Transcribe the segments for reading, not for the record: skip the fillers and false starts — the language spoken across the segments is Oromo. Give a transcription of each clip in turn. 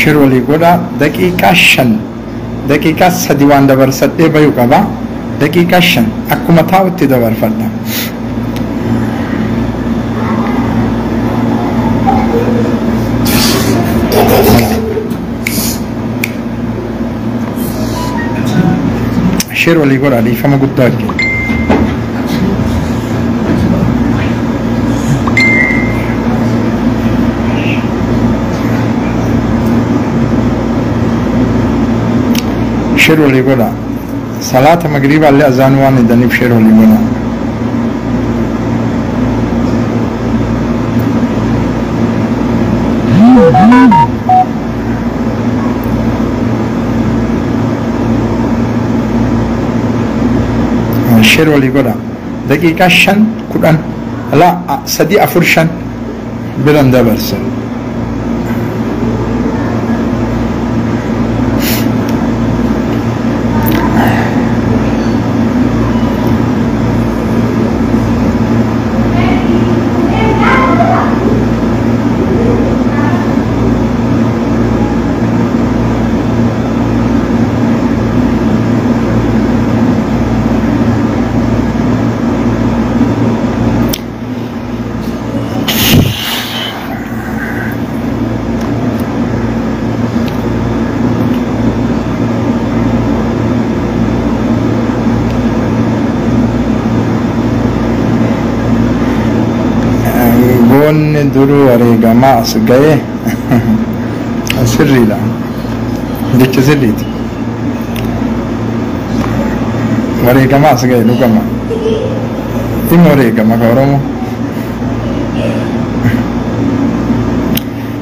Share walii godhaa. Daqiiqaa 5, daqiiqaa 3 waan dabarsadhee bayu qaba. Daqiiqaa 5 akkuma taa'utti dabarfadha. Share walii godhaa, dhiifama guddaa wajjin. Share walii godhaa. Salaata magriibaa illee azaan waan hidhaniif share walii godhaa. Share walii godhaa. Daqiiqaa 5, 10, laa 3, 4, 5 biran dabarsa. Goonni duruu wareegamaa as ga'e sirriidha. Jecha sirriiti. Wareegamaa as ga'e dhugama. Dhimma wareegama ka Oromoo.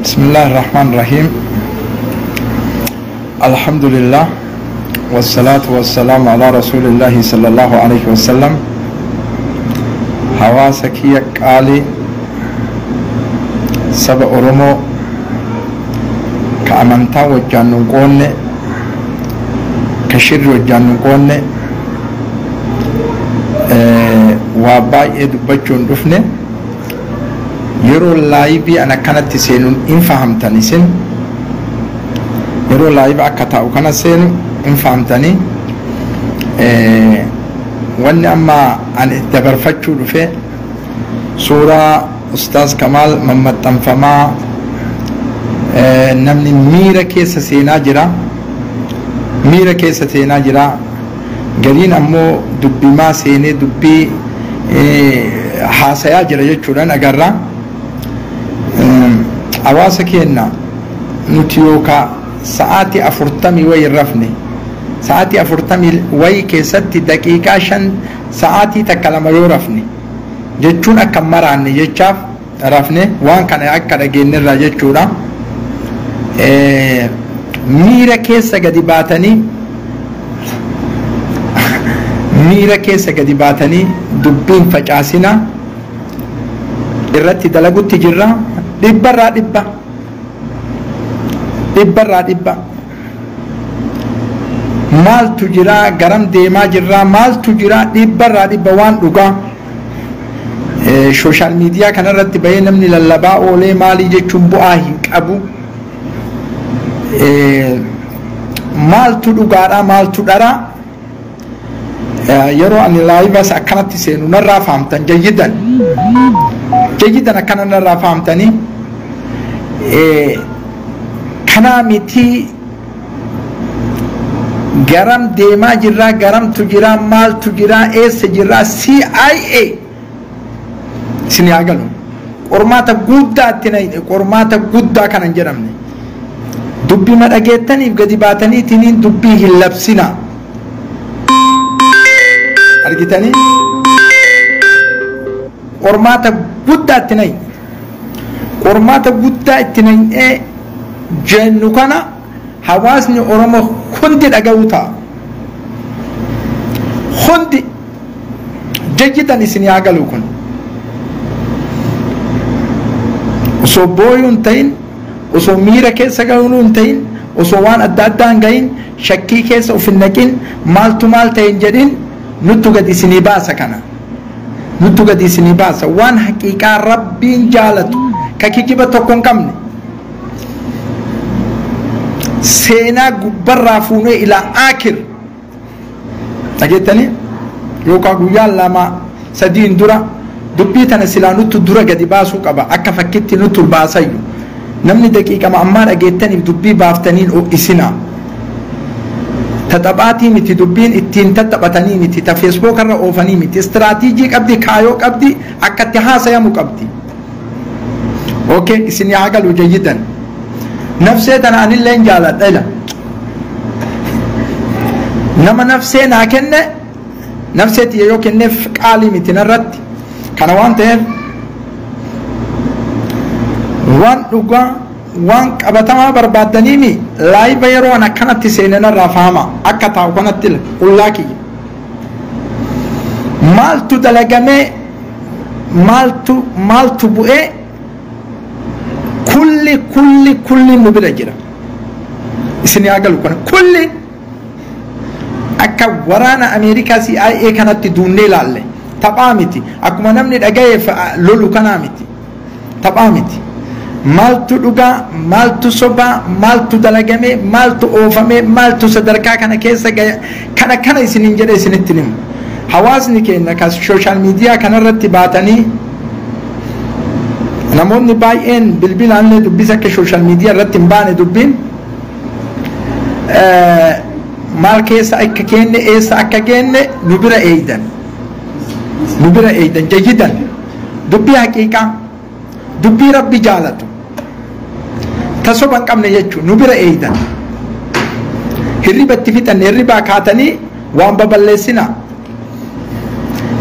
Bismillaahi Rahmaan Rahiim. Alhamdulillah. Wassalaatu wassalaamu alaa Rasuulillaahi sallallahu alaihi wasallam. Hawaasa kiyya qaalii, saba Oromoo ka amantaa wajjaan nun qoonne, ka shirri wajjaan nun qoonne, waa baay'ee dubbachuu hin dhufne. Yeroo live an akkanatti seenuun hin fahamtan isin. Yeroo live akka taa'u kana seenu hin fahamtanii. Wanni amma ani dabarfachuu dhufe suuraa Ustaaz Kamaal mammaxxanfamaa, namni miira keessa seenaa jira. Miira keessa seenaa jira. Gariin ammoo dubbimaa seenee dubbii haasayaa jira jechuudhaan agarra. Hawaasa keenya nuti yookaan sa'aatii 40 wayi hin rafne. Sa'aatii 40 wayi keessatti daqiiqaa 5, sa'aatii 1, 2 yoo rafne jechuun akka maraanne jechaaf rafne, waan kana akka dhageenyerraa jechuudha. Miira keessa gadi baatanii, miira keessa gadi baatanii dubbiin facaasina irratti dalagutti jirra. Dhibbarraa dhibba. Dhibbarraa dhibba. Maaltu jira, garam deemaa jirra, maaltu jira, dhibbarraa dhibba waan dhugaa. Social media kanarratti bahee namni lallabaa oolee maalii jechuun bu'aa hin qabu. Maaltu dhugaadha, maaltu dharaa? Yeroo ani live akkanatti seenu narraa fahamtan jayyidan. Jayyidan akkana narraa fahamtanii. Kanaa miti, garam deemaa jirraa, garamtu jiraa, maaltu jiraa, eessa jirraa? CIA isin haa galu. Qormaata guddaa itti nayne, qormaata guddaa kana hin jedhamne. Dubbii ma dhageettaniif gadi baataniitiin dubbii hin labsina. Argitanii? Qormaata guddaa itti nayne. Qormaata guddaa itti naynee jennu kana hawaasni Oromoo hundi dhaga'uu ta'a. Hundi jayyidan isin haa galu kun. Osoo booyuu hin ta'in, osoo miira keessa galuu hin ta'in, osoo waan adda addaa hin gahin, shakkii keessa of hin naqin, maaltu maal ta'e hin jedhin, nuttu gadi isinii baasa kana. Nuttu gadi isinii baasa. Waan haqiiqaa Rabbiin jaalatu ka kijiba tokko hin qabne. Seenaa gubbarraa fuunee ilaa akir dhageettanii yookaan guyyaa 2 3 dura dubbii tana silaa nutti dura gadi baasuu qaba akka fakkitti nutti baasayyu namni daqiiqama ammaa dhageettaniif dubbii baaftaniin isinaa taxaphaatii miti dubbiin ittiin taxaphatanii miti ta feesbuuk irra oofanii miti istiraatiijii qabdi kaayoo qabdi akka itti haasayamu qabdi. Okay, isin haa galu jayyidan. Nafsee tana anillee hin jaaladha ila. Nama nafsee naa kenne nafsee tiyya yoo kenneef qaalii miti narratti. Kana waan ta'eef waan dhugaa waan qabatamaa barbaaddaniimi laayiva yeroo an akkanatti seenanarraa fahama akka taa'u kanatti qullaa kiyya. Maaltu dalagamee maaltu bu'ee kulli kulli kulli nu bira jira. Isin haa galu kana kulli akka waraana Ameerikaa CIA kanatti duunnee ilaalle taphaa miti akkuma namni dhaga'eef lolu kanaa miti taphaa miti. Maaltu dhugaa maaltu sobaa maaltu dalagame maaltu oofame maaltu sadarkaa kana keessa gahe kana kana isiniin jedhe isinitti himu. Hawaasni keenya kan sooshaal miidiyaa kanarratti baatanii namoonni baay'een bilbilaanillee dubbisa akka sooshaal miidiyaa irratti hin baane dubbiin maal keessa akka keenne eessa akka geenne nu bira eeydan jayyidan dubbii haqiiqaa dubbii rabbi jaalatu ta soba hin qabne jechuun nu bira eeydan hirriba itti fixanne hirribaa kaatanii waan baballeessinaa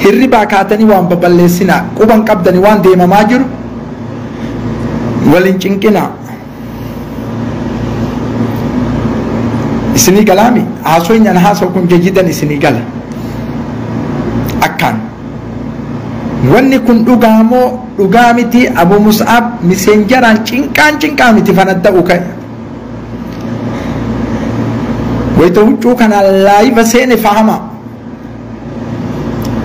hirribaa kaatanii waan baballeessinaa quba hin qabdani waan deemamaa jiru waliin cinqinaa isinii galaami haasoon an haasoo kun jayyidan isinii gala akkaan wanni kun dhugaa moo dhugaa miti Abu Mus'ab miseenjaraan cinqaan cinqaa miti fanadda'u ka'e wayita huccuu kana laayiva seene fahama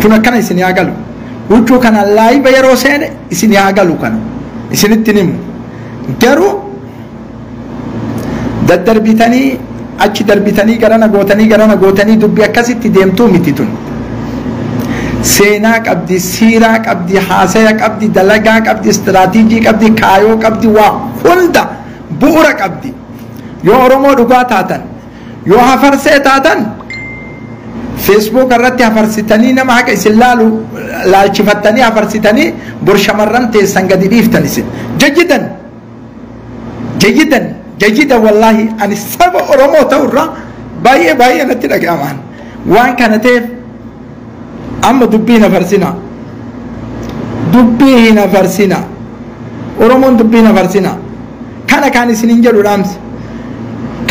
kun akkana isin haa galu huccuu kana laayiva yeroo seene isin haa galu kana isinitti himu garuu daddarbitanii achi darbitanii garana gootanii dubbii akkasitti deemtuu miti tun. Seenaa qabdi, siiraa qabdi, haasaya qabdi, dalagaa qabdi, istiraatiijii qabdi, kaayoo qabdi, waa hunda bu'uura qabdi. Yoo Oromoo dhugaa taatan, yoo hafarsee taatan, feesbuuk irratti hafarsitanii nama haqa isin laalu laalchifattanii hafarsitanii bor shamarran teessan gadi dhiiftan isin. Jayyidan, jayyidan, jayyidan wallaahi ani saba Oromoo ta'urraa baay'ee baay'ee natti dhaga'amaan. Waan kana ta'eef amma dubbii hin hafarsinaa dubbii hin hafarsinaa Oromoon dubbii hin hafarsinaa kana kan isiniin jedhu dhaamsi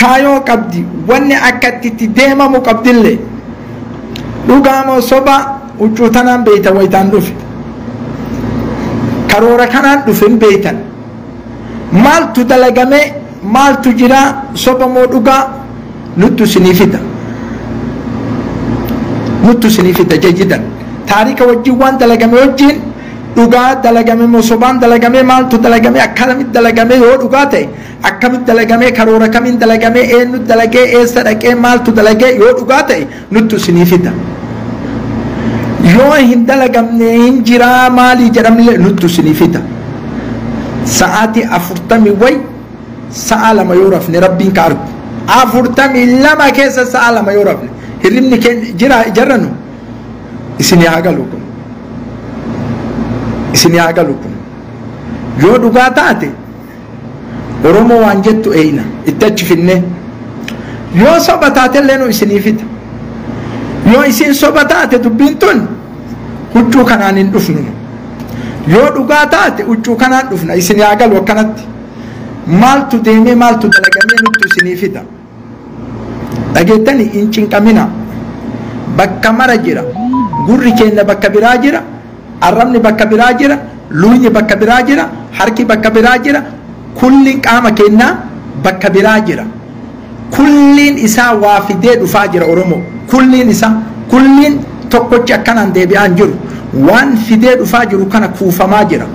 kaayoo qabdi wanni akka itti deemamu qabdillee dhugaa moo soba huccuu tanaan beeytan wayitaan dhufe karoora kanaan dhufe hin beeytan maaltu dalagame maaltu jira soba moo dhugaa nuttu isinii fida. Nuttu isinii fida jayyidan taarika wajjin waan dalagame wajjin dhugaa dalagame moo sobaan dalagame maaltu dalagame akkamitti dalagame yoo dhugaa ta'e akkamitti dalagame karoora kamiin dalagame eenyu dalagee eessa dhaqee maaltu dalagee yoo dhugaa ta'e nuttu isinii fida. Yoo hin dalagamne hin jiraa maalii jedhamne nuttu isinii fida. Sa'aatii 40 way sa'a 2 yoo rafne rabbiin ka argu 42 keessa sa'a 2 yoo rafne hirribni keenya jira jarranu isin haa galu kun isin haa galu kun yoo dhugaa taate Oromoo waan jettu eeyna itti achi finne yoo soba taatellee nu isinii fida yoo isin soba taate dubbiin tun huccuu kanaan hin dhufnu yoo dhugaa taate huccuu kanaan dhufna isin haa galu akkanatti maaltu deemee maaltu dalagamee nuttu isinii fida. Dhageettanii hin cinqamina bakka mara jira gurri keenya bakka biraa jira arrabni bakka biraa jira luunyi bakka biraa jira harki bakka biraa jira kulliin qaama keenyaa bakka biraa jira kulliin isaa waa fidee dhufaa jira Oromoo kulliin isaa kulliin tokkochi akkanaan deebi'aan jiru waan fidee dhufaa jiru kana kuufamaa jira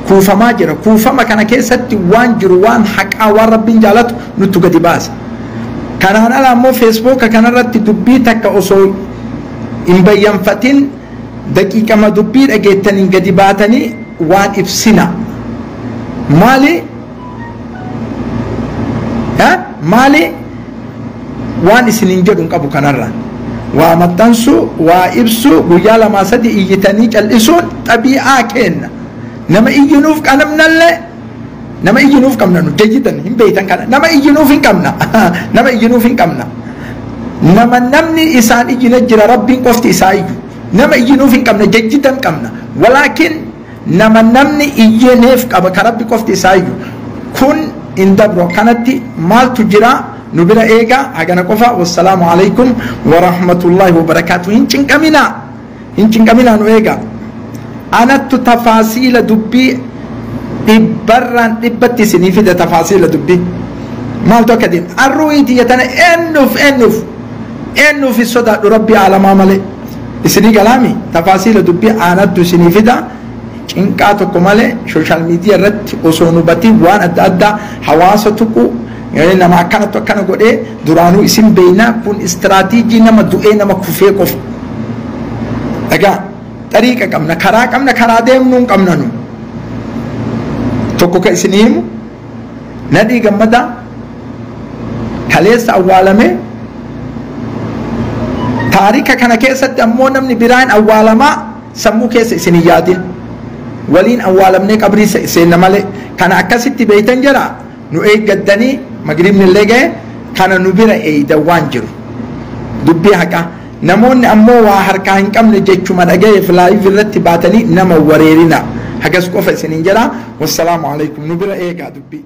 Kuufamaa jira. Kuufama kana keessatti waan jiru, waan haqaa, waan Rabbiin jaalatu nuttu gadi baasa. Kanaan ala ammoo Feesbuuka kanarratti dubbii takka osoo hin bayyanfatin, daqiiqama dubbii dhageettaniin gadi baatanii waan ibsina. Maali? Maali? Waan isinin jedhu hin qabu kanarraan. Waa maxxansu, waa ibsu, guyyaa 2 3 iyyitanii cal'isuun xabii'aa kenna. Nama iyyinuuf qabnallee, nama iyyinuuf qabna nu jayyidan hin beeytan kana. Nama iyyinuuf hin qabna. Nama iyyinuuf hin qabna. Nama namni isaan iyyina jira, Rabbiin qofti isaa iyyu. Nama iyyinuuf hin qabna, jayyidan qabna. Walaakin nama namni iyyineef qaba ka Rabbi qofti isaa iyyu. Kun hin dabru. Kanatti maaltu jira nu bira eegaa. Hagana qofa. Wassalaamu alaikum warahmatullaahi wabarakaatu. Hin cinqaminaa, hin cinqaminaa, nu eegaa. Anattu tafaasiila dubbii dhibbarraan dhibbatti isinii fida. Tafaasiila dubbii maaltu akka deemu arruu'ii tiyya tana eenyuuf eenyuuf eenyuuf hin sodaadhu Rabbi aalamaa malee. Isinii galaami, tafaasiila dubbii anattu isinii fida cinqaa tokko malee. Social media irratti osoo nu batiin waan adda addaa hawaasa tuqu, nama akkanattu akkana godhee duraanuu isin beeynaa. Kun istiraatiijii nama du'ee, nama kufee qofa. Egaa xariiqa qabna, karaa qabna, karaa deemnuu hin qabna. Nu tokko ka isinii himu, Nadhii Gammadaa kaleessa awwaalame. Taarika kana keessatti ammoo namni biraan awwaalamaa sammuu keessa isin hin yaadin. Waliin awwaalamnee qabrii seenna malee. Kana akkasitti beeytan jira. Nu eeggaddanii, magriibni illee ga'e, kana nu bira eeydan waan jiru dubbii haqaa. Namoonni ammoo waa harkaa hin qabne jechuma dhagayeef live irratti baatanii nama wareerina. Hagas qofa isiniin jedha. Wassalaamu alaikum. Nu bira eegaa dubbii.